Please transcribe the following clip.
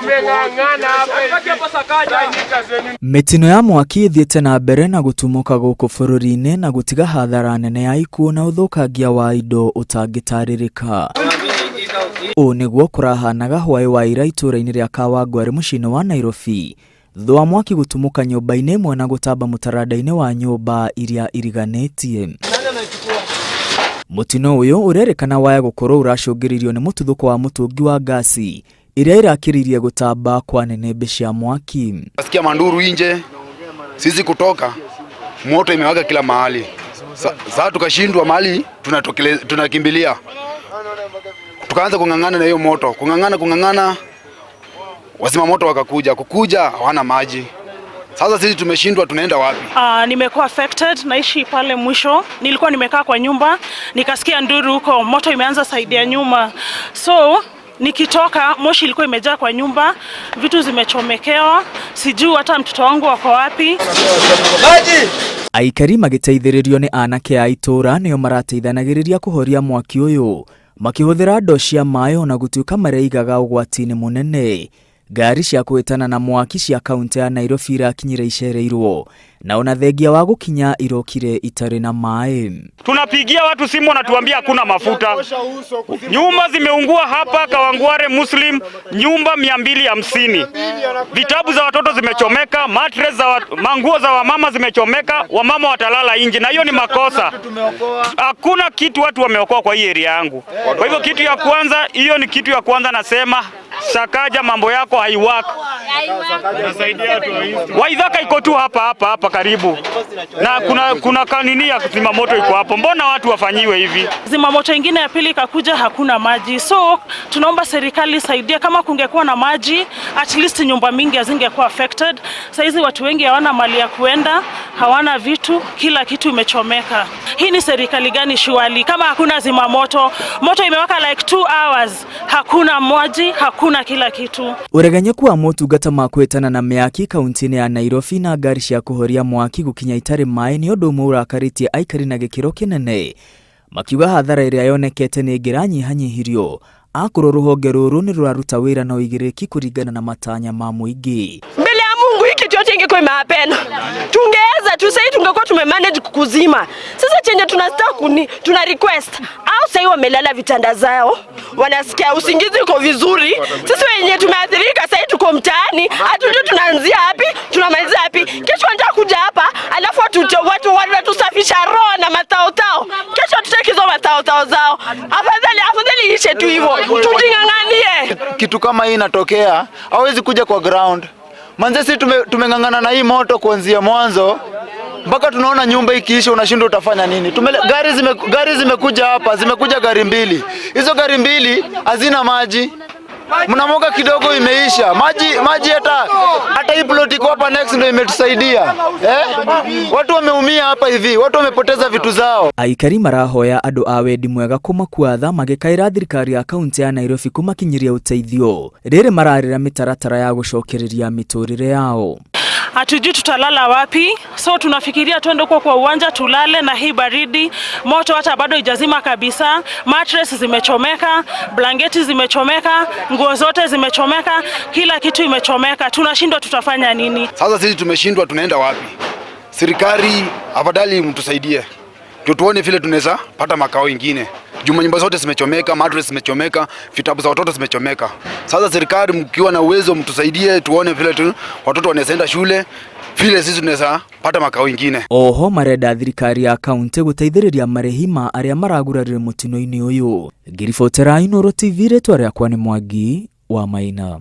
Tumeng'ang'ana hapa hivi. Mĩtino ya mwaki ĩthiĩte na mbere na gũtumũka gũkũ bũrũri-inĩ na gũtiga hathara nene ya ikuũ na ũthũkangia wa indo ũtangĩtarĩrĩka. Ũũ nĩguo kũrahanaga hwaĩ wa ira itũũra-inĩ rĩa Kawangware mũciĩ-inĩ wa Nairobi, thutha wa mwaki gũtumũka nyũmba-inĩ ĩmwe na gũtamba mũtaranda-inĩ wa nyũmba iria iriganĩtie. Mũtino ũyũ ũrerĩkana waya gũkorwo ũracũngĩrĩirio nĩ mũtuthũko wa mũtũngi wa ngasi ĩrĩa ĩrakĩrĩirie gũtamba kwa nĩnĩmbĩ cia mwaki. Nasikia manduru nje, sisi kutoka, moto imewaka kila mahali. Sasa tukashindwa mahali tunakimbilia, tukaanza kung'ang'ana na hiyo moto, kung'ang'ana kung'ang'ana, wazima moto wakakuja, kukuja hawana maji. Sasa sisi tumeshindwa, tunaenda wapi? Nimekuwa affected, naishi pale mwisho. Nilikuwa nimekaa kwa nyumba, nikasikia nduru huko, moto imeanza side ya nyuma. So nikitoka, moshi ilikuwa imejaa kwa nyumba, vitu zimechomekewa, sijui hata mtoto wangu wako wapi. Aikari magĩteithĩrĩrio nĩ anake a itũũra nĩo marateithanagĩrĩria kũhoria mwaki ũyũ makĩhũthĩra ndoo cia maĩ, ona gũtuĩka mareigaga ũgwati-inĩ mũnene. Ngari cia kũhĩtana na mwaki cia kaunti ya Nairobi irakinyire icereirwo na ona thengia wa gũkinya irokire itarĩ na maĩ. Tunapigia watu simu, wanatuambia hakuna mafuta. Nyumba zimeungua hapa Kawangware Muslim, nyumba 250. Vitabu za watoto zimechomeka, mattress za manguo za wamama zimechomeka, wamama watalala nje, na hiyo ni makosa. Hakuna kitu watu wameokoa kwa hii area yangu. Kwa hivyo kitu ya kwanza, hiyo ni kitu ya kwanza nasema, Sakaja, mambo yako haiwaki. Waithaka iko tu hapa hapa hapa karibu na kuna kanini ya kuzima moto iko hapo. Mbona watu wafanyiwe hivi? Zima moto ingine ya pili ikakuja, hakuna maji. So tunaomba serikali isaidie, kama kungekuwa na maji, at least nyumba mingi hazingekuwa affected. Saizi watu wengi hawana mali ya kuenda, hawana vitu, kila kitu imechomeka. Hii ni serikali gani surely? Kama hakuna zima moto, moto imewaka like 2 hours, hakuna maji, hakuna kila kitu. Ũreganyeku wa motungata ma kwĩtana na mĩaki kaunti-inĩ ya Nairobi na ngari cia kũhoria mwaki gũkinya itarĩ maĩ nĩ ũndũ ũmwe ũrakarĩtie aikari na gĩkĩro kĩnene, makiuga hathara ĩrĩa yonekete nĩ ĩngĩranyihanyihirio akorwo rũhonge rũrũ nĩ rũraruta wĩra na ũigĩrĩrĩki kũringana na matanya ma mũingĩ. Mbele ya Mungu, hii kitu yote ingekuwa imehappen, tungeweza tu sahii, tungekuwa tumemanage kukuzima. Sasa chenye tunataka kuni, tuna request au sahii wamelala vitanda zao, wanasikia usingizi uko vizuri. Sisi wenye tumeathirika sahii tuko mtaani, hatujui tunaanzia wapi tunamalizia wapi. Kesho wanataka kuja hapa, alafu watu wanatusafisha roho na mataotao. Kesho tutaki hizo mataotao zao. Afadhali afadhali ishe tu hivyo, tujing'ang'anie. Kitu kama hii inatokea, hawezi kuja kwa ground. Manze, si tumeng'ang'ana na hii moto kuanzia mwanzo mpaka tunaona nyumba ikiisha, unashindwa utafanya nini? Gari zimekuja hapa, zimekuja gari mbili. Hizo gari mbili hazina maji, mnamoka kidogo imeisha maji. Maji hata hii plot iko hapa next ndio imetusaidia, eh? Watu wameumia hapa hivi, watu wamepoteza vitu zao. Aikari marahoya andũ a wendi mwega kũmakua tha, magĩkaĩra thirikari ya kaunti ya Nairobi kũmakinyĩria ũteithio rĩrĩ mararĩra mĩtaratara ya gũcokereria mĩtũrĩre yao. Hatujui tutalala wapi, so tunafikiria twende huko kwa uwanja tulale na hii baridi. Moto hata bado ijazima kabisa, mattress zimechomeka, blanketi zimechomeka, nguo zote zimechomeka, kila kitu imechomeka. Tunashindwa tutafanya nini? Sasa sisi tumeshindwa, tunaenda wapi? Serikali afadhali mtusaidie, ndio tuone vile tunaweza pata makao ingine. Juu nyumba zote zimechomeka, mattress zimechomeka, vitabu za watoto zimechomeka. Sasa serikali, mkiwa na uwezo mtusaidie, tuone vile tu watoto wanaweza enda shule, vile sisi tunaweza pata makao ingine. Oho marenda thirikari ya kaunti gũteithĩrĩria marĩhi ma arĩa maragurarire mũtino-inĩ ũyũ. Ngĩribotera Inooro TV, rĩtwa rĩakwa nĩ Mwangi wa Maina.